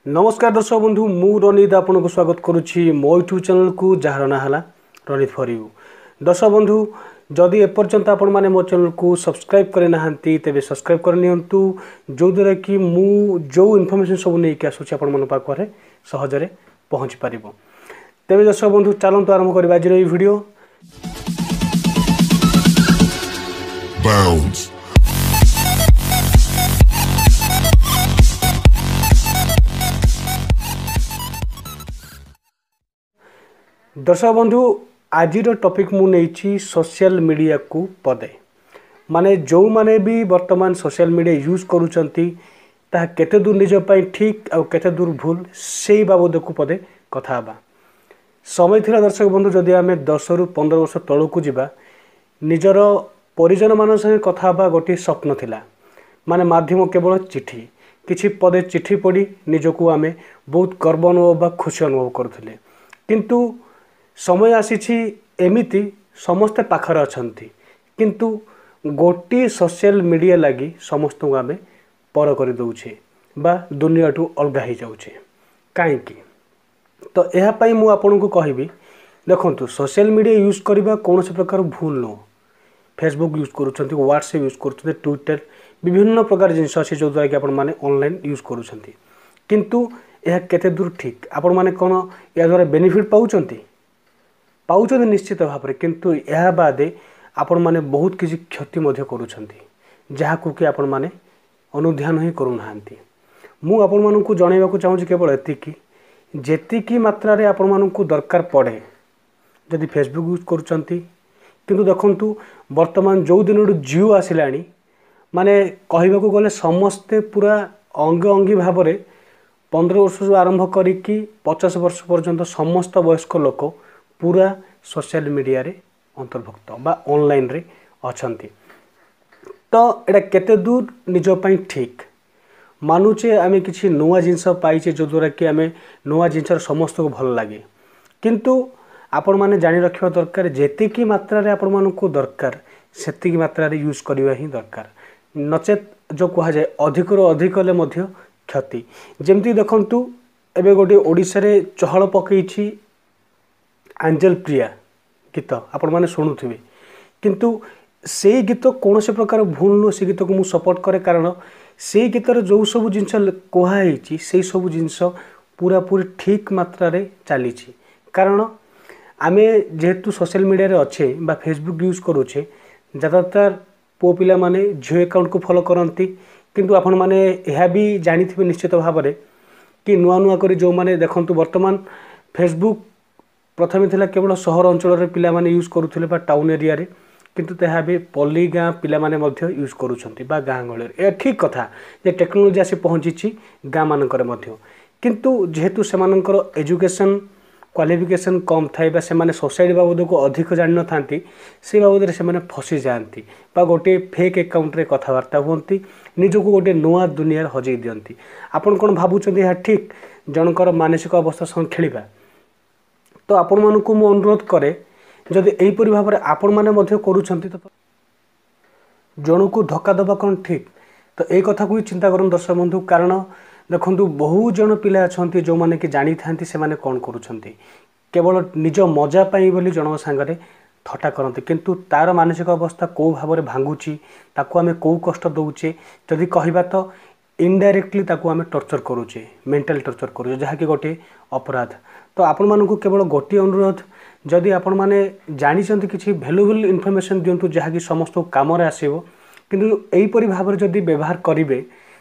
ନମସ୍କାର ଦର୍ଶକ ବନ୍ଧୁ, ମୁଁ ରନିତ ଆପଣଙ୍କୁ ସ୍ୱାଗତ କରୁଛି ମୋ ୟୁଟ୍ୟୁବ୍ ଚ୍ୟାନେଲକୁ, ଯାହାର ନାଁ ହେଲା ରନିତ ଫର୍ you. ଦର୍ଶକ ବନ୍ଧୁ, ଯଦି ଏପର୍ଯ୍ୟନ୍ତ ଆପଣମାନେ ମୋ ଚ୍ୟାନେଲକୁ ସବସ୍କ୍ରାଇବ୍ କରିନାହାନ୍ତି, ତେବେ ସବସ୍କ୍ରାଇବ୍ କରିନିଅନ୍ତୁ, ଯେଉଁଦ୍ୱାରା କି ମୁଁ ଯେଉଁ ଇନଫର୍ମେସନ୍ ସବୁ ନେଇକି ଆସୁଛି ଆପଣମାନଙ୍କ ପାଖରେ ସହଜରେ ପହଞ୍ଚି ପାରିବ। ତେବେ ଦର୍ଶକ ବନ୍ଧୁ, ଚାଲନ୍ତୁ ଆରମ୍ଭ କରିବା ଆଜିର ଏଇ ଭିଡ଼ିଓ। Bounce. ଦର୍ଶକ ବନ୍ଧୁ, ଆଜିର ଟପିକ୍ ମୁଁ ନେଇଛି ସୋସିଆଲ ମିଡ଼ିଆକୁ ପଦେ, ମାନେ ଯେଉଁମାନେ ବି ବର୍ତ୍ତମାନ ସୋସିଆଲ ମିଡ଼ିଆ ୟୁଜ୍ କରୁଛନ୍ତି, ତାହା କେତେ ଦୂର ନିଜ ପାଇଁ ଠିକ୍ ଆଉ କେତେ ଦୂର ଭୁଲ, ସେଇ ବାବଦକୁ ପଦେ କଥା ହେବା। ସମୟ ଥିଲା ଦର୍ଶକ ବନ୍ଧୁ, ଯଦି ଆମେ 10ରୁ 15 ବର୍ଷ ତଳକୁ ଯିବା, ନିଜର ପରିଜନମାନଙ୍କ ସାଙ୍ଗେ କଥା ହେବା ଗୋଟିଏ ସ୍ୱପ୍ନ ଥିଲା। ମାନେ ମାଧ୍ୟମ କେବଳ ଚିଠି। କିଛି ପଦେ ଚିଠି ପଢ଼ି ନିଜକୁ ଆମେ ବହୁତ ଗର୍ବ ଅନୁଭବ ବା ଖୁସି ଅନୁଭବ କରୁଥିଲେ। କିନ୍ତୁ ସମୟ ଆସିଛି ଏମିତି, ସମସ୍ତେ ପାଖରେ ଅଛନ୍ତି, କିନ୍ତୁ ଗୋଟିଏ ସୋସିଆଲ ମିଡ଼ିଆ ଲାଗି ସମସ୍ତଙ୍କୁ ଆମେ ପର କରିଦେଉଛେ ବା ଦୁନିଆଠୁ ଅଲଗା ହେଇଯାଉଛେ। କାହିଁକି? ତ ଏହା ପାଇଁ ମୁଁ ଆପଣଙ୍କୁ କହିବି, ଦେଖନ୍ତୁ, ସୋସିଆଲ ମିଡ଼ିଆ ୟୁଜ୍ କରିବା କୌଣସି ପ୍ରକାର ଭୁଲ ନୁହଁ। ଫେସବୁକ୍ ୟୁଜ୍ କରୁଛନ୍ତି, ହ୍ୱାଟ୍ସଆପ୍ ୟୁଜ୍ କରୁଛନ୍ତି, ଟ୍ୱିଟର, ବିଭିନ୍ନ ପ୍ରକାର ଜିନିଷ ଅଛି ଯେଉଁଦ୍ୱାରା କି ଆପଣମାନେ ଅନଲାଇନ୍ ୟୁଜ୍ କରୁଛନ୍ତି। କିନ୍ତୁ ଏହା କେତେ ଦୂର ଠିକ୍? ଆପଣମାନେ କ'ଣ ଏହାଦ୍ୱାରା ବେନିଫିଟ୍ ପାଉଛନ୍ତି? ପାଉଛନ୍ତି ନିଶ୍ଚିତ ଭାବରେ, କିନ୍ତୁ ଏହା ବାଦେ ଆପଣମାନେ ବହୁତ କିଛି କ୍ଷତି ମଧ୍ୟ କରୁଛନ୍ତି, ଯାହାକୁ କି ଆପଣମାନେ ଅନୁଧ୍ୟାନ ହିଁ କରୁନାହାନ୍ତି। ମୁଁ ଆପଣମାନଙ୍କୁ ଜଣାଇବାକୁ ଚାହୁଁଛି କେବଳ ଏତିକି, ଯେତିକି ମାତ୍ରାରେ ଆପଣମାନଙ୍କୁ ଦରକାର ପଡ଼େ, ଯଦି ଫେସବୁକ୍ ୟୁଜ୍ କରୁଛନ୍ତି। କିନ୍ତୁ ଦେଖନ୍ତୁ, ବର୍ତ୍ତମାନ ଯେଉଁ ଦିନଠୁ ଜିଓ ଆସିଲାଣି, ମାନେ କହିବାକୁ ଗଲେ ସମସ୍ତେ ପୁରା ଅଙ୍ଗେ ଅଙ୍ଗୀ ଭାବରେ 15 ବର୍ଷରୁ ଆରମ୍ଭ କରିକି 50 ବର୍ଷ ପର୍ଯ୍ୟନ୍ତ ସମସ୍ତ ବୟସ୍କ ଲୋକ ପୁରା ସୋସିଆଲ ମିଡ଼ିଆରେ ଅନ୍ତର୍ଭୁକ୍ତ ବା ଅନଲାଇନ୍ରେ ଅଛନ୍ତି। ତ ଏଇଟା କେତେ ଦୂର ନିଜ ପାଇଁ ଠିକ୍? ମାନୁଛେ ଆମେ କିଛି ନୂଆ ଜିନିଷ ପାଇଛେ, ଯେଉଁଦ୍ୱାରା କି ଆମେ ନୂଆ ଜିନିଷର ସମସ୍ତଙ୍କୁ ଭଲ ଲାଗେ। କିନ୍ତୁ ଆପଣମାନେ ଜାଣି ରଖିବା ଦରକାର, ଯେତିକି ମାତ୍ରାରେ ଆପଣମାନଙ୍କୁ ଦରକାର ସେତିକି ମାତ୍ରାରେ ୟୁଜ୍ କରିବା ହିଁ ଦରକାର। ନଚେତ୍ ଯେଉଁ କୁହାଯାଏ, ଅଧିକରୁ ଅଧିକ ହେଲେ ମଧ୍ୟ କ୍ଷତି। ଯେମିତି ଦେଖନ୍ତୁ, ଏବେ ଗୋଟିଏ ଓଡ଼ିଶାରେ ଚହଳ ପକାଇଛି ଆଞ୍ଜେଲ ପ୍ରିୟା ଗୀତ, ଆପଣମାନେ ଶୁଣୁଥିବେ। କିନ୍ତୁ ସେଇ ଗୀତ କୌଣସି ପ୍ରକାର ଭୁଲ ନୁହଁ, ସେ ଗୀତକୁ ମୁଁ ସପୋର୍ଟ କରେ, କାରଣ ସେଇ ଗୀତରେ ଯେଉଁ ସବୁ ଜିନିଷ କୁହାହେଇଛି ସେଇ ସବୁ ଜିନିଷ ପୁରାପୁରି ଠିକ୍ ମାତ୍ରାରେ ଚାଲିଛି। କାରଣ ଆମେ ଯେହେତୁ ସୋସିଆଲ ମିଡ଼ିଆରେ ଅଛେ ବା ଫେସବୁକ୍ ୟୁଜ୍ କରୁଛେ, ज़्यादातर ପୁଅ ପିଲାମାନେ ଝିଅ ଆକାଉଣ୍ଟକୁ ଫଲୋ କରନ୍ତି। କିନ୍ତୁ ଆପଣମାନେ ଏହା ବି ଜାଣିଥିବେ ନିଶ୍ଚିତ ଭାବରେ କି ନୂଆ ନୂଆ କରି ଯେଉଁମାନେ, ଦେଖନ୍ତୁ, ବର୍ତ୍ତମାନ ଫେସବୁକ୍ ପ୍ରଥମେ ଥିଲା କେବଳ ସହର ଅଞ୍ଚଳରେ ପିଲାମାନେ ୟୁଜ୍ କରୁଥିଲେ ବା ଟାଉନ୍ ଏରିଆରେ, କିନ୍ତୁ ତାହା ଏବେ ପଲ୍ଲୀ ଗାଁ ପିଲାମାନେ ମଧ୍ୟ ୟୁଜ୍ କରୁଛନ୍ତି ବା ଗାଁ ଗହଳିରେ। ଏହା ଠିକ୍ କଥା ଯେ ଟେକ୍ନୋଲୋଜି ଆସି ପହଞ୍ଚିଛି ଗାଁମାନଙ୍କରେ ମଧ୍ୟ, କିନ୍ତୁ ଯେହେତୁ ସେମାନଙ୍କର ଏଜୁକେସନ୍ କ୍ୱାଲିଫିକେସନ୍ କମ୍ ଥାଏ ବା ସେମାନେ ସୋସାଇଟି ବାବଦକୁ ଅଧିକ ଜାଣିନଥାନ୍ତି, ସେ ବାବଦରେ ସେମାନେ ଫସିଯାଆନ୍ତି ବା ଗୋଟିଏ ଫେକ୍ ଆକାଉଣ୍ଟରେ କଥାବାର୍ତ୍ତା ହୁଅନ୍ତି, ନିଜକୁ ଗୋଟିଏ ନୂଆ ଦୁନିଆରେ ହଜେଇ ଦିଅନ୍ତି। ଆପଣ କ'ଣ ଭାବୁଛନ୍ତି, ଏହା ଠିକ୍ ଜଣଙ୍କର ମାନସିକ ଅବସ୍ଥା ସହ ଖେଳିବା? ତ ଆପଣମାନଙ୍କୁ ମୁଁ ଅନୁରୋଧ କରେ, ଯଦି ଏହିପରି ଭାବରେ ଆପଣମାନେ ମଧ୍ୟ କରୁଛନ୍ତି, ତ ଜଣକୁ ଧୋକା ଦେବା କ'ଣ ଠିକ୍? ତ ଏଇ କଥାକୁ ହିଁ ଚିନ୍ତା କରନ୍ତୁ ଦର୍ଶକ ବନ୍ଧୁ। କାରଣ ଦେଖନ୍ତୁ, ବହୁ ଜଣ ପିଲା ଅଛନ୍ତି ଯେଉଁମାନେ କି ଜାଣିଥାନ୍ତି ସେମାନେ କ'ଣ କରୁଛନ୍ତି, କେବଳ ନିଜ ମଜା ପାଇଁ ବୋଲି ଜଣଙ୍କ ସାଙ୍ଗରେ ଥଟ୍ଟା କରନ୍ତି। କିନ୍ତୁ ତା'ର ମାନସିକ ଅବସ୍ଥା କେଉଁ ଭାବରେ ଭାଙ୍ଗୁଛି, ତାକୁ ଆମେ କେଉଁ କଷ୍ଟ ଦେଉଛେ, ଯଦି କହିବା ତ ଇନଡାଇରେକ୍ଟଲି ତାକୁ ଆମେ ଟର୍ଚର୍ କରୁଛେ, ମେଣ୍ଟାଲ ଟର୍ଚର୍ କରୁଛେ, ଯାହାକି ଗୋଟିଏ ଅପରାଧ। ତ ଆପଣମାନଙ୍କୁ କେବଳ ଗୋଟିଏ ଅନୁରୋଧ, ଯଦି ଆପଣମାନେ ଜାଣିଛନ୍ତି କିଛି ଭ୍ୟାଲୁଏବଲ୍ ଇନଫର୍ମେସନ୍ ଦିଅନ୍ତୁ, ଯାହାକି ସମସ୍ତଙ୍କୁ କାମରେ ଆସିବ। କିନ୍ତୁ ଏହିପରି ଭାବରେ ଯଦି ବ୍ୟବହାର କରିବେ,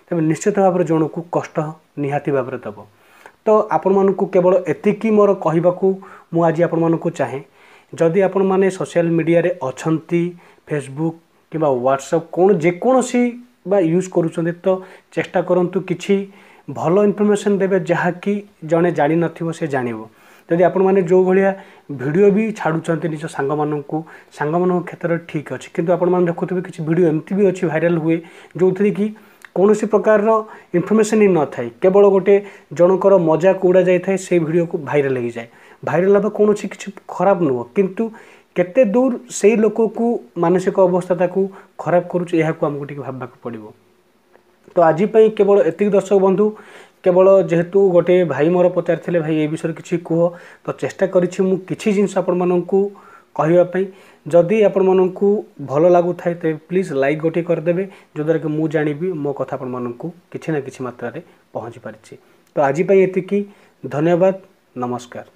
ତେବେ ନିଶ୍ଚିତ ଭାବରେ ଜଣକୁ କଷ୍ଟ ନିହାତି ଭାବରେ ଦେବ। ତ ଆପଣମାନଙ୍କୁ କେବଳ ଏତିକି ମୋର କହିବାକୁ ମୁଁ ଆଜି ଆପଣମାନଙ୍କୁ ଚାହେଁ, ଯଦି ଆପଣମାନେ ସୋସିଆଲ ମିଡ଼ିଆରେ ଅଛନ୍ତି, ଫେସବୁକ୍ କିମ୍ବା ହ୍ୱାଟ୍ସଆପ୍ କ'ଣ ଯେକୌଣସି ବା ୟୁଜ୍ କରୁଛନ୍ତି, ତ ଚେଷ୍ଟା କରନ୍ତୁ କିଛି ଭଲ ଇନଫର୍ମେସନ୍ ଦେବେ, ଯାହାକି ଜଣେ ଜାଣିନଥିବ ସେ ଜାଣିବ। ଯଦି ଆପଣମାନେ ଯେଉଁ ଭଳିଆ ଭିଡ଼ିଓ ବି ଛାଡ଼ୁଛନ୍ତି ନିଜ ସାଙ୍ଗମାନଙ୍କୁ, ସାଙ୍ଗମାନଙ୍କ କ୍ଷେତ୍ରରେ ଠିକ୍ ଅଛି, କିନ୍ତୁ ଆପଣମାନେ ଦେଖୁଥିବେ କିଛି ଭିଡ଼ିଓ ଏମିତି ବି ଅଛି ଭାଇରାଲ୍ ହୁଏ, ଯେଉଁଥିରେ କି କୌଣସି ପ୍ରକାରର ଇନଫର୍ମେସନ୍ ହିଁ ନଥାଏ, କେବଳ ଗୋଟେ ଜଣଙ୍କର ମଜାକ ଉଡ଼ା ଯାଇଥାଏ, ସେଇ ଭିଡ଼ିଓକୁ ଭାଇରାଲ୍ ହେଇଯାଏ। ଭାଇରାଲ୍ ହେବା କୌଣସି କିଛି ଖରାପ ନୁହଁ, କିନ୍ତୁ କେତେ ଦୂର ସେଇ ଲୋକକୁ ମାନସିକ ଅବସ୍ଥା ତାକୁ ଖରାପ କରୁଛି, ଏହାକୁ ଆମକୁ ଟିକେ ଭାବିବାକୁ ପଡ଼ିବ। ତ ଆଜି ପାଇଁ କେବଳ ଏତିକି ଦର୍ଶକ ବନ୍ଧୁ, କେବଳ ଯେହେତୁ ଗୋଟେ ଭାଇ ମୋର ପଚାରିଥିଲେ, ଭାଇ ଏ ବିଷୟରେ କିଛି କୁହ, ତ ଚେଷ୍ଟା କରିଛି ମୁଁ କିଛି ଜିନିଷ ଆପଣମାନଙ୍କୁ କହିବା ପାଇଁ। ଯଦି ଆପଣମାନଙ୍କୁ ଭଲ ଲାଗୁଥାଏ, ତେବେ ପ୍ଲିଜ୍ ଲାଇକ୍ ଗୋଟିଏ କରିଦେବେ, ଯଦ୍ୱାରା କି ମୁଁ ଜାଣିବି ମୋ କଥା ଆପଣମାନଙ୍କୁ କିଛି ନା କିଛି ମାତ୍ରାରେ ପହଞ୍ଚି ପାରିଛି। ତ ଆଜି ପାଇଁ ଏତିକି, ଧନ୍ୟବାଦ, ନମସ୍କାର।